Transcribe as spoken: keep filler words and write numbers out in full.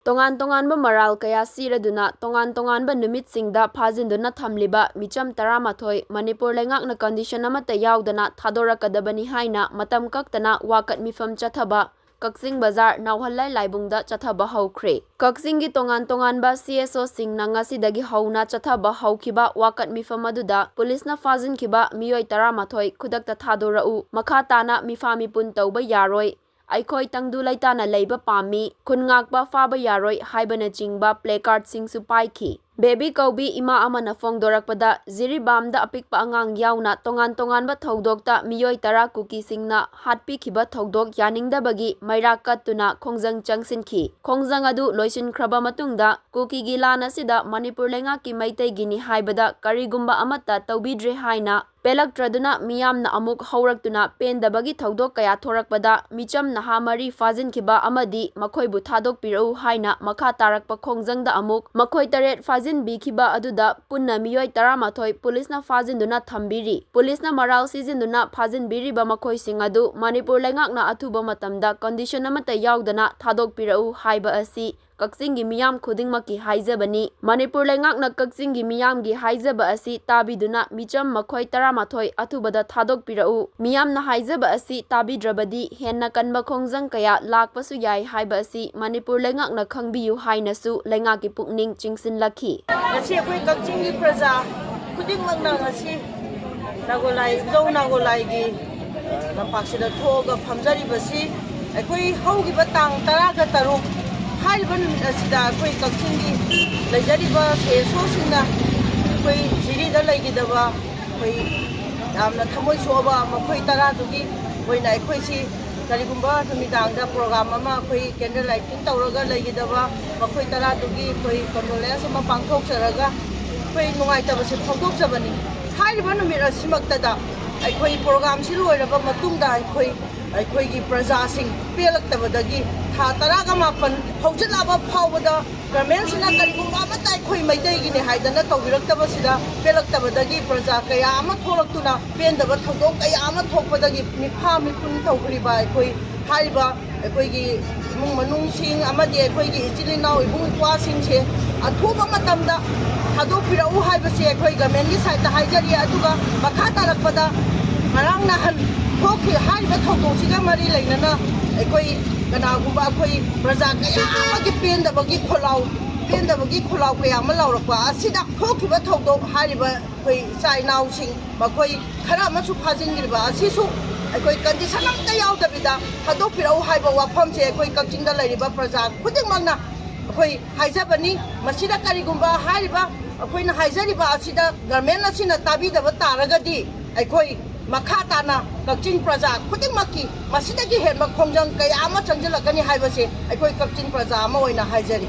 ꯇꯣꯉꯥꯟ ꯇꯣꯉꯥꯟꯕ ꯃꯔꯥꯜ ꯀꯌꯥ ꯁꯤꯔꯗꯨꯅ ꯇꯣꯉꯥꯟ ꯇꯣꯉꯥꯟꯕ ꯅꯨꯃꯤꯠꯁꯤꯡꯗ ꯐꯥꯖꯤꯟꯗꯨꯅ ꯊꯝꯂꯤꯕ ꯃꯤꯆꯝ ꯇꯔꯥꯃꯥꯊꯣꯏ ꯃꯅꯤꯄꯨꯔ ꯂꯩꯉꯥꯛꯅ condition ꯑꯃꯠꯇ ꯌꯥꯎꯗꯅ ꯊꯥꯗꯣꯔꯛꯀꯗꯕꯅꯤ ꯍꯥꯏꯅ ꯃꯇꯝ ꯀꯛꯇꯅ ꯋꯥꯀꯠ ꯃꯤꯐꯝ ꯆꯠꯊꯕ ꯀꯛꯆꯤꯡ ꯕꯖꯥꯔ ꯅꯥꯎꯍꯜꯂꯥꯏ ꯂꯥꯏꯕꯨꯡꯗ ꯆꯠꯊꯕ ꯍꯧꯈ꯭ꯔꯦ꯫ ꯀꯛꯆꯤꯡꯒꯤ ꯇꯣꯉꯥꯟ ꯇꯣꯉꯥꯟꯕ C S Oꯁꯤꯡꯅ ꯉꯁꯤꯗꯒꯤ ꯍꯧꯅ ꯆꯠꯊꯕ ꯍꯧꯈꯤꯕ ꯋꯥꯀꯠ ꯃꯤꯐꯝ ꯑꯗꯨꯗ ꯄꯨꯂꯤꯁꯅ ꯐꯥꯖꯤꯟꯈꯤꯕ ꯃꯤꯑꯣꯏ ꯇꯔꯥꯃꯥꯊꯣꯏ ꯈꯨꯗꯛꯇ ꯊꯥꯗꯣꯔꯛꯎ, ꯃꯈꯥ ꯇꯥꯅ ꯃꯤꯐꯥ ꯃꯤꯄꯨꯟ ꯇꯧꯕ ꯌꯥꯔꯣꯏ, ꯑꯩꯈꯣꯏ ꯇꯪꯗꯨ ꯂꯩꯇꯥꯅ ꯂꯩꯕ ꯄꯥꯝꯃꯤ, ꯈꯨꯟ ꯉꯥꯛꯄ ꯐꯥꯕ ꯌꯥꯔꯣꯏ ꯍꯥꯏꯕꯅꯆꯤꯡꯕ placardꯁꯤꯡꯁꯨ ꯄꯥꯏꯈꯤ꯫ ꯕꯦꯕꯤ ꯀꯧꯕꯤ ꯏꯃꯥ ꯑꯃꯅ ꯐꯣꯡꯗꯣꯔꯛꯄꯗ, ꯖꯤꯔꯤꯕꯥꯝꯗ ꯑꯄꯤꯛꯄ ꯑꯉꯥꯡ ꯌꯥꯎꯅ ꯇꯣꯉꯥꯟ ꯇꯣꯉꯥꯟꯕ ꯊꯧꯗꯣꯛꯇ ꯃꯤꯑꯣꯏ ꯇꯔꯥ ꯀꯨꯀꯤꯁꯤꯡꯅ ꯍꯥꯠꯄꯤꯈꯤꯕ ꯊꯧꯗꯣꯛ ꯌꯥꯅꯤꯡꯗꯕꯒꯤ ꯃꯩꯔꯥ ꯀꯠꯇꯨꯅ ꯈꯣꯡꯖꯪ ꯆꯪꯁꯤꯟꯈꯤ꯫ ꯈꯣꯡꯖꯪ ꯑꯗꯨ ꯂꯣꯏꯁꯤꯟꯈ꯭ꯔꯕ ꯃꯇꯨꯡꯗ, ꯀꯨꯀꯤꯒꯤ ꯂꯥꯟ ꯑꯁꯤꯗ ꯃꯅꯤꯄꯨꯔ ꯂꯩꯉꯥꯛꯀꯤ ꯃꯩꯇꯩꯒꯤꯅꯤ ꯍꯥꯏꯕꯗ ꯀꯔꯤꯒꯨꯝꯕ ꯑꯃꯠꯇ ꯇꯧꯕꯤꯗ꯭ꯔꯦ ꯍꯥꯏꯅ ꯄꯦꯜꯂꯛꯇ꯭ꯔꯗꯨꯅ ꯃꯤꯌꯥꯝꯅ ꯑꯃꯨꯛ ꯍꯧꯔꯛꯇꯨꯅ ꯄꯦꯟꯗꯕꯒꯤ ꯊꯧꯗꯣꯛ ꯀꯌꯥ ꯊꯣꯔꯛꯄꯗ ꯃꯤꯆꯝ ꯅꯍꯥ ꯃꯔꯤ ꯐꯥꯖꯤꯟꯈꯤꯕ ꯑꯃꯗꯤ ꯃꯈꯣꯏꯕꯨ ꯊꯥꯗꯣꯛꯄꯤꯔꯛꯎ ꯍꯥꯏꯅ ꯃꯈꯥ ꯇꯥꯔꯛꯄ ꯈꯣꯡꯖꯪꯗ ꯑꯃꯨꯛ ꯃꯈꯣꯏ ꯇꯔꯦꯠ ꯐꯥꯖꯤꯟꯕꯤꯈꯤꯕ ꯑꯗꯨꯗ ꯄꯨꯟꯅ ꯃꯤꯑꯣꯏ ꯇꯔꯥꯃꯥꯊꯣꯏ ꯄꯨꯂꯤꯁꯅ ꯐꯥꯖꯤꯟꯗꯨꯅ ꯊꯝꯕꯤꯔꯤ꯫ ꯄꯨꯂꯤꯁꯅ ꯃꯔꯥꯜ ꯁꯤꯖꯤꯟꯗꯨꯅ ꯐꯥꯖꯤꯟꯕꯤꯔꯤꯕ ꯃꯈꯣꯏꯁꯤꯡ ꯑꯗꯨ ꯃꯅꯤꯄꯨꯔ ꯂꯩꯉꯥꯛꯅ ꯑꯊꯨꯕ ꯃꯇꯝꯗ condition ꯑꯃꯠꯇ ꯌꯥꯎꯗꯅ ꯊꯥꯗꯣꯛꯄꯤꯔꯛꯎ ꯍꯥꯏꯕ ꯑꯁꯤ ꯀꯛꯆꯤꯡꯒꯤ ꯃꯤꯌꯥꯝ ꯈꯨꯗꯤꯡꯃꯛꯀꯤ ꯍꯥꯏꯖꯕꯅꯤ꯫ ꯃꯅꯤꯄꯨꯔ ꯂꯩꯉꯥꯛꯅ ꯀꯛꯆꯤꯡꯒꯤ ꯃꯤꯌꯥꯝꯒꯤ ꯍꯥꯏꯖꯕ ꯑꯁꯤ ꯇꯥꯕꯤꯗꯨꯅ ꯃꯤꯆꯝ ꯃꯈꯣꯏ ꯇꯔꯥꯃꯥꯊꯣꯏ ꯑꯊꯨꯕꯗ ꯊꯥꯗꯣꯛꯄꯤꯔꯛꯎ꯫ ꯃꯤꯌꯥꯝꯅ ꯍꯥꯏꯖꯕ ꯑꯁꯤ ꯇꯥꯕꯤꯗ꯭ꯔꯕꯗꯤ ꯍꯦꯟꯅ ꯀꯟꯕ ꯈꯣꯡꯖꯪ ꯀꯌꯥ ꯂꯥꯛꯄꯁꯨ ꯌꯥꯏ ꯍꯥꯏꯕ ꯑꯁꯤ ꯃꯅꯤꯄꯨꯔ ꯂꯩꯉꯥꯛꯅ ꯈꯪꯕꯤꯌꯨ ꯍꯥꯏꯅꯁꯨ ꯂꯩꯉꯥꯛꯀꯤ ꯄꯨꯛꯅꯤꯡ ꯆꯤꯡꯁꯤꯜꯂꯛꯈꯤ꯫ ꯉꯁꯤ ꯑꯩꯈꯣꯏ ꯀꯛꯆꯤꯡꯒꯤ ꯄ꯭ꯔꯖꯥ ꯈꯨꯗꯤꯡꯃꯛꯅ ꯉꯁꯤ ꯅꯥꯒꯣꯂꯥꯏ, ꯏꯙꯧ ꯅꯥꯒꯣꯂꯥꯏꯒꯤ ꯂꯝꯄꯥꯛꯁꯤꯗ ꯊꯣꯛꯑꯒ ꯐꯝꯖꯔꯤꯕꯁꯤ ꯑꯩꯈꯣꯏ ꯍꯧꯈꯤꯕ ꯇꯥꯡ ꯇꯔꯥꯒ ꯇꯔꯨꯛ ꯍꯥꯏꯔꯤꯕ ꯅꯨꯃꯤꯠ ꯑꯁꯤꯗ ꯑꯩꯈꯣꯏ ꯀꯛꯆꯤꯡꯒꯤ ꯂꯩꯖꯔꯤꯕ C S Oꯁꯤꯡꯅ ꯑꯩꯈꯣꯏ ꯖꯤꯔꯤꯗ ꯂꯩꯈꯤꯗꯕ ꯑꯩꯈꯣꯏ ꯌꯥꯝꯅ ꯊꯃꯣꯏ ꯁꯣꯛꯑꯕ ꯃꯈꯣꯏ ꯇꯔꯥꯗꯨꯒꯤ ꯑꯣꯏꯅ ꯑꯩꯈꯣꯏꯁꯤ ꯀꯔꯤꯒꯨꯝꯕ ꯅꯨꯃꯤꯗꯥꯡꯗ program ꯑꯃ ꯑꯩꯈꯣꯏ candle lighting ꯇꯧꯔꯒ ꯂꯩꯈꯤꯗꯕ ꯃꯈꯣꯏ ꯇꯔꯥꯗꯨꯒꯤ ꯑꯩꯈꯣꯏ condolence ꯑꯃ ꯄꯥꯡꯊꯣꯛꯆꯔꯒ ꯑꯩꯈꯣꯏ ꯅꯨꯡꯉꯥꯏꯇꯕꯁꯦ ꯐꯣꯡꯗꯣꯛꯆꯕꯅꯤ꯫ ꯍꯥꯏꯔꯤꯕ ꯅꯨꯃꯤꯠ ꯑꯁꯤꯃꯛꯇꯗ ꯑꯩꯈꯣꯏ programꯁꯤ ꯂꯣꯏꯔꯕ ꯃꯇꯨꯡꯗ ꯑꯩꯈꯣꯏ, ꯑꯩꯈꯣꯏꯒꯤ ꯄ꯭ꯔꯖꯥꯁꯤꯡ ꯄꯦꯜꯂꯛꯇꯕꯗꯒꯤ ꯊꯥ ꯇꯔꯥꯒ ꯃꯥꯄꯟ ꯍꯧꯖꯤꯜꯂꯛꯑꯕ ꯐꯥꯎꯕꯗ governmentꯁꯤꯅ ꯀꯔꯤꯒꯨꯝꯕ ꯑꯃꯠꯇ ꯑꯩꯈꯣꯏ ꯃꯩꯇꯩꯒꯤꯅꯦ ꯍꯥꯏꯗꯅ ꯇꯧꯕꯤꯔꯛꯇꯕꯁꯤꯗ ꯄꯦꯜꯂꯛꯇꯕꯗꯒꯤ ꯄ꯭ꯔꯖꯥ ꯀꯌꯥ ꯑꯃ ꯊꯣꯛꯂꯛꯇꯨꯅ ꯄꯦꯟꯗꯕ ꯊꯧꯗꯣꯛ ꯀꯌꯥ ꯑꯃ ꯊꯣꯛꯄꯗꯒꯤ ꯃꯤꯐꯥ ꯃꯤꯄꯨꯟ ꯇꯧꯈ꯭ꯔꯤꯕ ꯑꯩꯈꯣꯏ ꯍꯥꯏꯔꯤꯕ ꯑꯩꯈꯣꯏꯒꯤ ꯏꯃꯨꯡ ꯃꯅꯨꯡꯁꯤꯡ ꯑꯃꯗꯤ ꯑꯩꯈꯣꯏꯒꯤ ꯏꯆꯤꯜ ꯏꯅꯥꯎ ꯏꯕꯨꯡ ꯏꯄ꯭ꯋꯥꯁꯤꯡꯁꯦ ꯑꯊꯨꯕ ꯃꯇꯝꯗ ꯊꯥꯗꯣꯛꯄꯤꯔꯛꯎ ꯍꯥꯏꯕꯁꯦ ꯑꯩꯈꯣꯏ ꯒꯃꯦꯟꯒꯤ ꯁꯥꯏꯠꯇ ꯍꯥꯏꯖꯔꯤ꯫ ꯑꯗꯨꯒ ꯃꯈꯥ ꯇꯥꯔꯛꯄꯗ ꯉꯔꯥꯡ ꯅꯍꯥꯟ ꯊꯣꯛꯈꯤ ꯍꯥꯏꯔꯤꯕ ꯊꯧꯗꯣꯛꯁꯤꯒ ꯃꯔꯤ ꯂꯩꯅꯅ ꯑꯩꯈꯣꯏ ꯀꯅꯥꯒꯨꯝꯕ ꯑꯩꯈꯣꯏ ꯄ꯭ꯔꯖꯥ ꯀꯌꯥ ꯑꯃꯒꯤ ꯄꯦꯟꯗꯕꯒꯤ ꯈꯣꯜꯂꯥꯎ ꯄꯦꯟꯗꯕꯒꯤ ꯈꯣꯜꯂꯥꯎ ꯀꯌꯥ ꯑꯃ ꯂꯥꯎꯔꯛꯄ ꯑꯁꯤꯗ ꯊꯣꯛꯈꯤꯕ ꯊꯧꯗꯣꯛ ꯍꯥꯏꯔꯤꯕ ꯑꯩꯈꯣꯏ ꯏꯆꯥ ꯏꯅꯥꯎꯁꯤꯡ ꯃꯈꯣꯏ ꯈꯔ ꯑꯃꯁꯨ ꯐꯥꯖꯤꯟꯈ꯭ꯔꯤꯕ ꯑꯁꯤꯁꯨ ꯑꯩꯈꯣꯏ ꯀꯟꯗꯤꯁꯟ ꯑꯝꯇ ꯌꯥꯎꯗꯕꯤꯗ ꯊꯥꯗꯣꯛꯄꯤꯔꯛꯎ ꯍꯥꯏꯕ ꯋꯥꯐꯝꯁꯦ ꯑꯩꯈꯣꯏ ꯀꯛꯆꯤꯡꯗ ꯂꯩꯔꯤꯕ ꯄ꯭ꯔꯖꯥ ꯈꯨꯗꯤꯡꯃꯛꯅ ꯑꯩꯈꯣꯏ ꯍꯥꯏꯖꯕꯅꯤ꯫ ꯃꯁꯤꯗ ꯀꯔꯤꯒꯨꯝꯕ ꯍꯥꯏꯔꯤꯕ ꯑꯩꯈꯣꯏꯅ ꯍꯥꯏꯖꯔꯤꯕ ꯑꯁꯤꯗ ꯒꯔꯃꯦꯟ ꯑꯁꯤꯅ ꯇꯥꯕꯤꯗꯕ ꯇꯥꯔꯒꯗꯤ ꯑꯩꯈꯣꯏ ꯃꯈꯥ ꯇꯥꯅ ꯀꯛꯆꯤꯡ ꯄ꯭ꯔꯖꯥ ꯈꯨꯗꯤꯡꯃꯛꯀꯤ ꯃꯁꯤꯗꯒꯤ ꯍꯦꯟꯕ ꯈꯣꯡꯖꯪ ꯀꯌꯥ ꯑꯃ ꯆꯪꯁꯤꯜꯂꯛꯀꯅꯤ ꯍꯥꯏꯕꯁꯦ ꯑꯩꯈꯣꯏ ꯀꯛꯆꯤꯡ ꯄ꯭ꯔꯖꯥ ꯑꯃ ꯑꯣꯏꯅ ꯍꯥꯏꯖꯔꯤ꯫